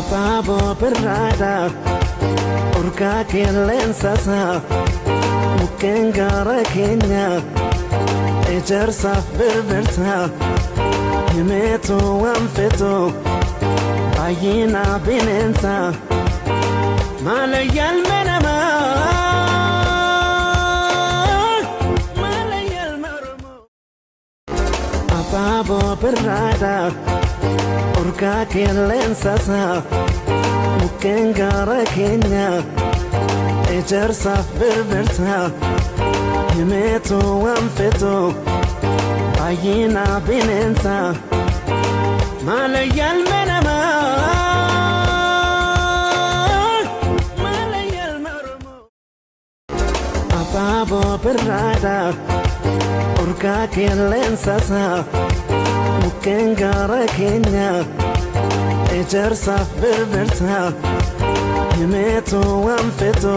Abaaboo birraadha urgaa qilleensasaa mukkeen gaara keenya ejersaaf birbirsa himeetu waan fetu baay'ina bineensa maala yaalme namaa maala yaalme Oromoo. Abaaboo birraadha urgaa qilleensasaa mukkeen gaara keenya ejersaaf birbirsa himeetu waan fetu baay'ina bineensa maala yaalme namaa maala yaalme Oromoo. Abaaboo birraadha urgaa qilleensasaa mukkeen gaara keenya ejersaaf birbirsa himeetu waan fetu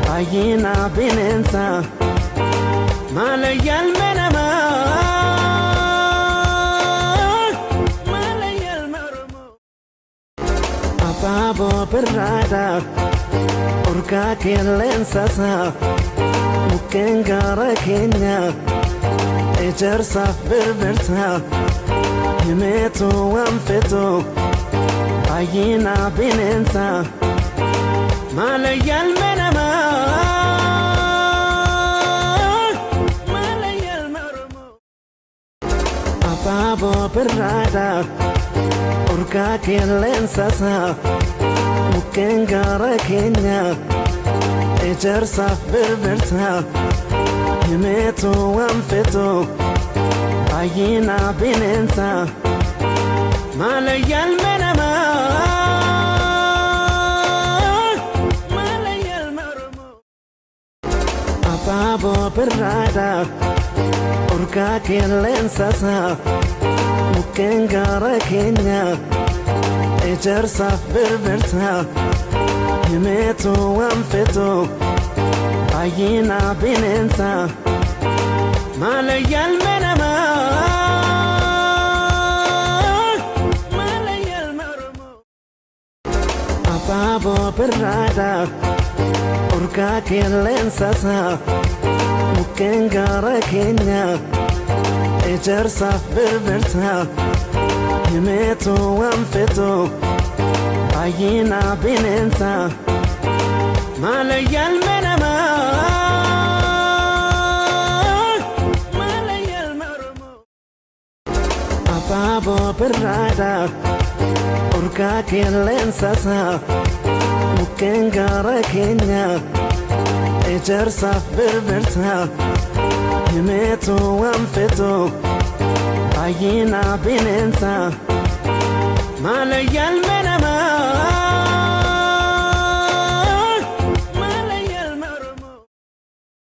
baay'ina bineensa maala yaalme namaa maala yaalme Oromoo. Abaaboo birraadha urgaa qilleensasaa mukkeen gaara keenya ejersaaf birbirsa himeetu waan fetu baay'ina bineensa maala yaalme namaa maala yaalme Oromoo. Abaaboo birraadha urgaa qilleensasaa mukkeen gaara keenya ejersaaf birbirsa himeetu waan fetu baay'ina bineensa maala yaalme namaa maala yaalme Oromoo. Abaaboo birraadha urgaa qilleensasaa mukkeen gaara keenya ejersaaf birbirsa himeetu waan fetu baay'ina bineensa maala yaalme namaa maala yaalme Oromoo. Abaaboo birraadha urgaa qilleensasaa mukkeen gaara keenya ejersaaf birbirsa himeetu waan fetu baay'ina bineensa maala yaalme namaa maala yaalme Oromoo. Abaaboo birraadha urgaa qilleensasaa mukkeen gaara keenya ejersaaf birbirsa himeetu waan fetu baay'ina bineensa maala yaalme